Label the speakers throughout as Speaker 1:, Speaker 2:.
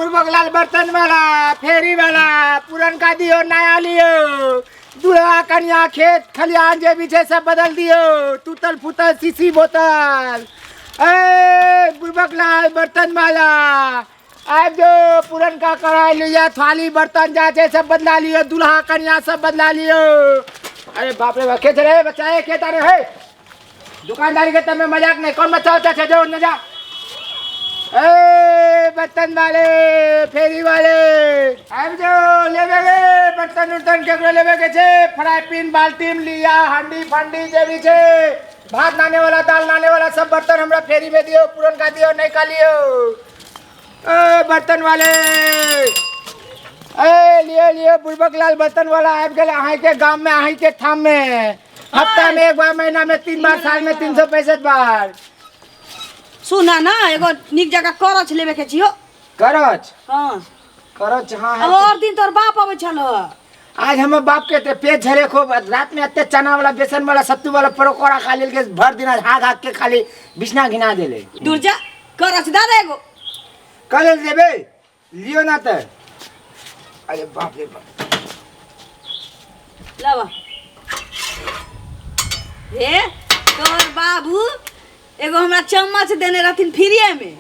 Speaker 1: बुड़बक लाल बर्तन वाला फेरी वाला पुरनका दियो नया लियो दूल्हा कन्या खेत खलिहान जे भी छै सब बदल दियो टूटल फूटल शीशी बोतल। ए बुड़बक लाल बर्तन वाला आबि जो पुरनका कढ़ाई लिया थाली बर्तन जा छै सब बदला लियो दूल्हा कन्या सब बदला लियो। अरे बाप रे बाप के रे बच्चा ए के तारे हे दुकानदारी के तमे मजाक नहीं कौन बच्चा होता है जो न जा। ए बर्तन वाले फेरी वाले आबि जो लेबे गे बर्तन उर्तन केकरो लेबे के छै फ्राई पिन बाल्टीन लिया हांडी फांडी जे भी छै भात नाने वाला दाल नाने वाला सब बर्तन हमरा फेरी में दियो पुरनका दियो नयका लियो। ए बर्तन वाले ए लियो लियो बुड़बक लाल बर्तन वाला आबि गेल अहाँ के गाम में अहाँ के ठाम में हफ्ता में एक बार महीना में 3 बार साल में 365 बार।
Speaker 2: सुना ना एगो नीक जगह करछ लेबे के छियो।
Speaker 1: करछ?
Speaker 2: हाँ
Speaker 1: करछ। हाँ
Speaker 2: और दिन तोर बाप अबै छल।
Speaker 1: आज हमर बाप के ते पेट झरे खूब रात में अत्ते चना वाला बेसन वाला सत्तू वाला परोकोड़ा खा लेल के भर दिन हाथ हाथ के खाली बिछना घिना देले।
Speaker 2: दूर जा करछ दा दे एगो।
Speaker 1: कल देबे लियो ना त। अरे बाप रे बाप
Speaker 2: लावा हे तोर बाबू एगो हमरा चम्मच देने रहथिन फ्रीए में।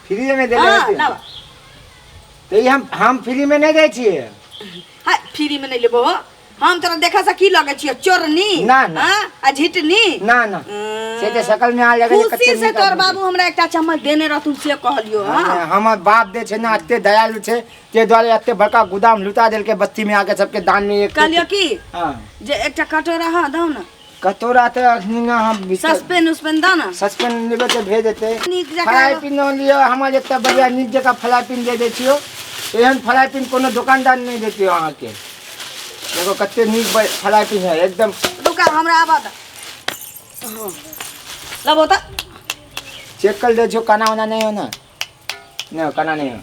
Speaker 1: फ्रीए में देने रहथिन?
Speaker 2: लावा।
Speaker 1: तो ई हम फ्री में नहीं दै छियै।
Speaker 2: हाय फ्री में नहीं लेबो हो। हम तोरा देखा से की लगे छियो चोरनी
Speaker 1: ना, ना।
Speaker 2: हाँ? आ झिटनी
Speaker 1: ना, ना। से ते शकल में आ लगे
Speaker 2: खुशी से तोर बाबू हमरा एकटा चम्मच देने रहथुन से कहलियो। हाँ
Speaker 1: हमर बाप दे छै ना एते दयालु छै ते दुआरे एते बड़का गोदाम लुटा देलकै बस्ती में आके सबके दान में एक
Speaker 2: कहलियो की
Speaker 1: हाँ
Speaker 2: जे एकटा कटोरा हाँ दौ ना।
Speaker 1: कटोरा तऽ अखनी ना हम
Speaker 2: सस्पेन उसपेन दौ ना।
Speaker 1: सस्पेन लेबै तऽ भेज देतै।
Speaker 2: नीक जकाँ
Speaker 1: फ्राई पिन लिअ हमर एकटा बढ़िया नीक जकाँ फ्राई पिन दे दै छियौ। एहन फ्राई पिन कोनो दोकानदार नहि देतै अहाँके। देखो कते नीक फ्राई पिन है एकदम।
Speaker 2: रुका हमरा आबऽ दे। लबो तऽ।
Speaker 1: चेक कर दै छियौ काना उना नहि हो ना। नहि काना नहि हो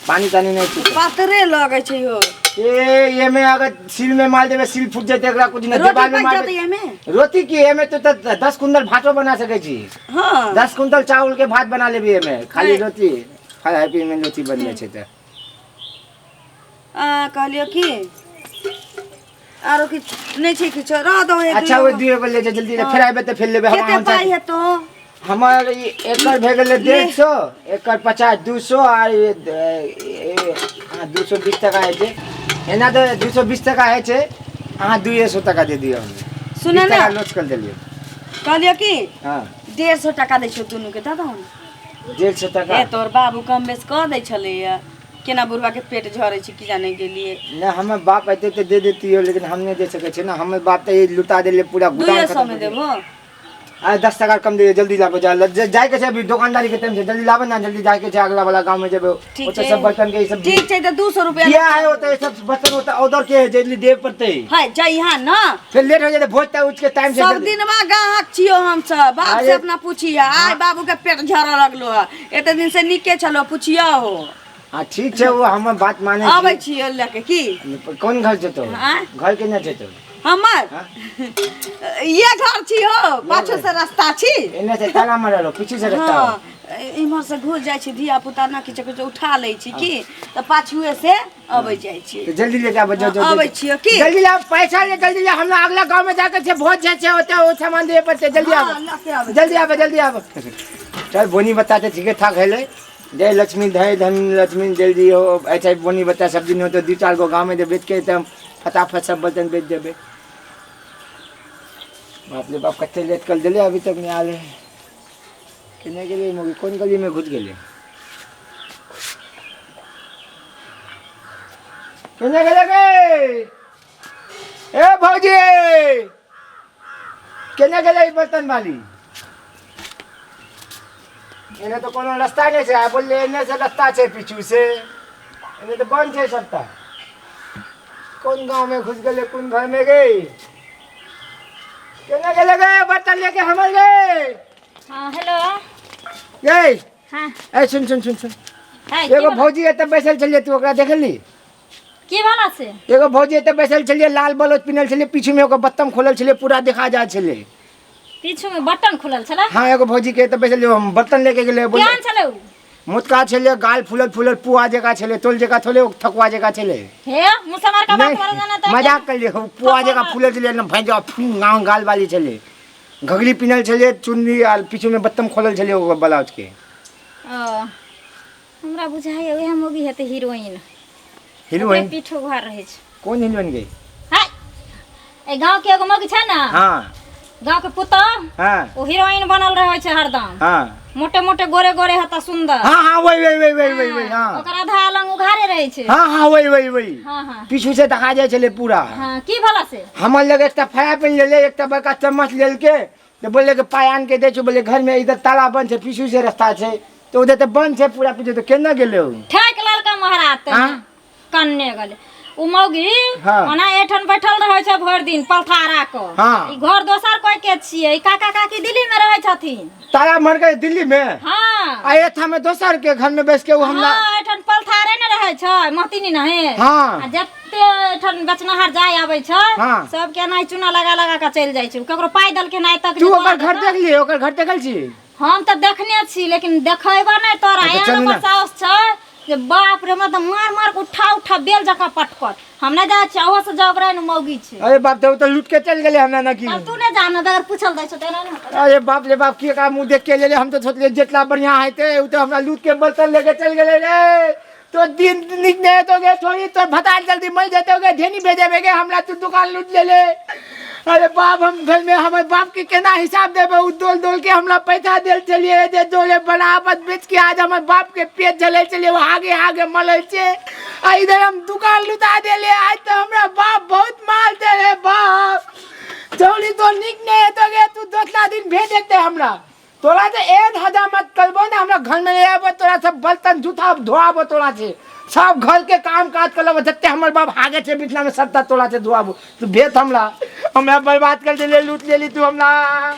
Speaker 1: पानी तानी नहीं पीते।
Speaker 2: पातरे लगे छै हो।
Speaker 1: ए ये में अगर सील में मार देबे सील फूट जेते एकरा कुछ नहीं
Speaker 2: रोटी
Speaker 1: देवाल में
Speaker 2: पक
Speaker 1: मार
Speaker 2: जेतै
Speaker 1: देबे।
Speaker 2: एमे?
Speaker 1: रोटी की एमे तो 10 कुंटल भातो बना सकै छी।
Speaker 2: हाँ।
Speaker 1: 10 कुंटल चावल के भात बना लेबी एमे खाली
Speaker 2: नहीं।
Speaker 1: रोटी फ्राई पैन में रोटी बनले छै त।
Speaker 2: आ कहलियो की आरो कि नहीं छै किछो रह दो हे।
Speaker 1: अच्छा वो दुइयो को ले जा जल्दी
Speaker 2: हाँ।
Speaker 1: फिर आबे त फिर लेबे। हम
Speaker 2: केते पाई है तो?
Speaker 1: हमर ई एकर भे गेलै 150 एकर 50 200 आ हाँ 220 टका होइ छै। एना तऽ 220 टका होइ छै अहाँ 200 टका दे दियौ।
Speaker 2: सुने ना
Speaker 1: लोच कर देलियै।
Speaker 2: कहलियो की
Speaker 1: हाँ
Speaker 2: 150 टका दै छियौ दुनू के दऽ दहु।
Speaker 1: 150 टका?
Speaker 2: ए तोर बाबू कम बेस कऽ दै छलैया केना बुढ़वा के पेट झरै छै की जाने गेलियै।
Speaker 1: नहि हमर बाप एते तऽ दे देतियै लेकिन हम नहि दे सकै छियै ना। हमर बाप तऽ ई लुटा देलियै पूरा गोदाम
Speaker 2: 200
Speaker 1: खतम
Speaker 2: में
Speaker 1: कऽ देलियै।
Speaker 2: देबो?
Speaker 1: अरे 10 टका कम दे जल्दी लाबो जा जाय के छै अभी दुकानदारी के टाइम छै जल्दी लाबो ना जल्दी जाय के छै अगला वाला गांव में जेबो ओतऽ सब बर्तन के ई सब
Speaker 2: ठीक छै तऽ 200 रुपया
Speaker 1: किया है ओतऽ ई सब बर्तन ओतऽ ऑर्डर के है जल्दी देब पड़तै।
Speaker 2: हाय जइहा ना
Speaker 1: फिर लेट हो जेतै भोज तऽ उठ के टाइम से
Speaker 2: सब
Speaker 1: जल्दी।
Speaker 2: दिनवा गाहक छियो हम सब बाप से अपना पूछिया आइ बाबू के पेट झरऽ लगलो है एते दिन से नीके छलो पूछिया हो।
Speaker 1: हाँ ठीक छै वो हमर बात माने
Speaker 2: अबै छियो लके की
Speaker 1: कोन घर जेतौ? घर के ना जेतौ?
Speaker 2: हमर
Speaker 1: हाँ?
Speaker 2: ये घर छी हो पाछू से रास्ता छी।
Speaker 1: एने से ताला मारल हो पीछू से रास्ता हो।
Speaker 2: हाँ, इम्हर से घुस जाइ छी धिया पुता ना किछु किछु उठा लै छी की तऽ पाछुए से अबै जाइ छी।
Speaker 1: तो जल्दी लेके आबो, जाओ, जाओ,
Speaker 2: अबै
Speaker 1: जाओ।
Speaker 2: छियो की?
Speaker 1: जल्दी लाओ पैसा ले जल्दी ले हमरा अगला गांव में जाके छै भोज छै, छै ओते ओ सामान दिए पड़तै जल्दी आबो।
Speaker 2: हाँ, लके आबै।
Speaker 1: जल्दी आबो जल्दी आबो। चल बोनी बताते ठीके ठाक हेलै। जय लक्ष्मी धय धन लक्ष्मी जल्दी हो ऐसा बोनी बच्चा सब दिन हो तो 2-4 गो गांव में जब बेच के तब फटाफट सब बर्तन बेच देबे। बाप रे बाप कते लेट कर दिले अभी तक नहीं आले। केने गेलै मुगी कोन गली में घुस गेलै? केने गेलै गे? ए भौजी केने गेलै ई बर्तन वाली? एने तो कोनो रास्ता नहीं छै आ बोलले एने से रास्ता छै पीछू से एने तो बंद छै सबटा। कोन गांव में घुस गेलै कोन घर में गई? केने गेलै गे बर्तन लेके हमर गे?
Speaker 3: हाँ हेलो
Speaker 1: गई।
Speaker 3: हाँ।
Speaker 1: ए सुन सुन सुन सुन।
Speaker 3: है,
Speaker 1: एगो भौजी एतऽ बैसल छलियै तू ओकरा देखली?
Speaker 3: की भला से?
Speaker 1: एगो भौजी एतऽ बैसल छलियै लाल ब्लाउज पिन्हल छलियै पीछू में ओकर बत्तम खोलल छलियै पूरा देखा जाइ छलै।
Speaker 3: पीछू में बटन खुलल छलै?
Speaker 1: हाँ एगो भौजी के एतऽ बैसल हम बर्तन लेके गेलै बोलले।
Speaker 3: केहन छलै उ?
Speaker 1: मोटका छलै, गाल फूलल फूलल पुआ जकाँ छलै, तोल जकाँ थोड़े थकुआ जकाँ छलै।
Speaker 3: हे मुसलमान का बात करे जाना त
Speaker 1: मजाक कर लियो, पुआ जकाँ फूलल छलै एकदम, भैंजा गाँव गाल वाली छलै, घघरी पिन्हल छलै, चुन्नी आ पीछू में बत्तम खोलल छलै ओकर ब्लाउज के।
Speaker 3: ओ हमरा बुझाइए उएह मौगी हेतै हीरोइन।
Speaker 1: हीरोइन?
Speaker 3: ओकरे पीठ उघार रहै छै।
Speaker 1: कोन हीरोइन गे?
Speaker 3: हाय, एहि गाँव के एगो मौगी छै ने।
Speaker 1: हाँ।
Speaker 3: गाँव के पुतोह।
Speaker 1: हाँ।
Speaker 3: ओ हीरोइन बनल रहै छै हरदम।
Speaker 1: हाँ।
Speaker 3: मोटे मोटे गोरे गोरे हेता सुंदर।
Speaker 1: हाँ हाँ, वही वही वही वही वही वही। हाँ।
Speaker 3: ओकर आधा अलंग उघारे रहै छै।
Speaker 1: हाँ हाँ, वही वही वही।
Speaker 3: हाँ हाँ।
Speaker 1: पीछू से देखा जाइ छलै पूरा।
Speaker 3: हाँ, की भला से?
Speaker 1: हमर लग एकटा फ्राई पैन लेले, एकटा बड़का चम्मच लेलके, तऽ बोलले कि पाइ आन के दै छौ। बोलले घर में इधर ताला बंद छै, पीछू से रास्ता छै, तऽ उधर तऽ बंद छै पूरा पीछू, तऽ केना गेलै ओ?
Speaker 3: ठेक ललका महाराज तऽ।
Speaker 1: हाँ?
Speaker 3: कन्ने गेलै उ मौगी।
Speaker 1: हाँ।
Speaker 3: ओना एठन बैठल रहै छै भरि दिन पलथारा क।
Speaker 1: हाँ।
Speaker 3: ई घर दोसर कोई के छियै, ई काका काकी दिल्ली में रहै छथिन।
Speaker 1: ताला मर गए दिल्ली में?
Speaker 3: हाँ।
Speaker 1: आ एठा में दोसर के घर में बैस के उ हमरा।
Speaker 3: हाँ, एठन पलथारे ने रहै छै महतिनी नहीं।
Speaker 1: हाँ।
Speaker 3: आ जते एठन बेचनाहार जाय आबै छै।
Speaker 1: हाँ।
Speaker 3: सबके एनाही चूना लगा लगा के चलि जाइ छै, ककरो पाइ देलखिन आइ तक
Speaker 1: तू
Speaker 3: जे
Speaker 1: ओकर
Speaker 3: तोरा
Speaker 1: घर
Speaker 3: देतौ।
Speaker 1: देखली? ओकर घर देखल छी?
Speaker 3: हम तऽ देखने छी, लेकिन देखेबो नहि तोरा।
Speaker 1: अच्छा,
Speaker 3: एहन
Speaker 1: चलू
Speaker 3: ओकर
Speaker 1: ने।
Speaker 3: साहस छै जे बाप रे, हमरा तऽ मार मार के उठा उठा बेल जकाँ पटकत। हम नहि जाइ छियै, ओहो से जबरै ने मौगी छै।
Speaker 1: अरे बाप रे, ओ तऽ लूट के चल गेलै हमरा ना की।
Speaker 3: तब तू नहि जान, बगैर पूछल दै छौ तऽ एना नहि होतौ।
Speaker 1: अरे बाप रे बाप, की एकरा मुँह देख के लेले? हम तऽ सोचलियै जेतना बढ़िया हेतै, ओ तऽ हमरा लूट के बर्तन लेके चल गेलै रे। तो दिन नीक नहि हेतौ गे छोरी, तोर भतार जल्दी मरि जेतौ गे, ढेनी भेजेबे गे हमरा, तू दुकान लूट लेले। अरे बाप, हम घर में हमर बाप के केना हिसाब देबै? उ डोल डोल के हमरा पैसा देल छलियै जे डोले बराबर बेच के आज हमर बाप के पेट झलै छलियै, ओ आगे आगे मलै छै, आ इधर हम दुकान लुटा देलियै। आज तऽ हमरा बाप बहुत माल दे रे बाप। चौरी तो नीक नहि हेतौ गे, तू दोसरा दिन भेज देतै हमरा। तोरा तऽ एक हजामत करबो ने, हमरा घर में ले आबो, तोरा सब बर्तन जूठा धोआबो, तोरा से सब घर के काम काज करबो, जते हमर बाप हागे छै बिछना में सबटा तोरा से धोआबो। तू भेज हमरा, हमरा बर्बाद कर देले, लूट लेली तू हमरा।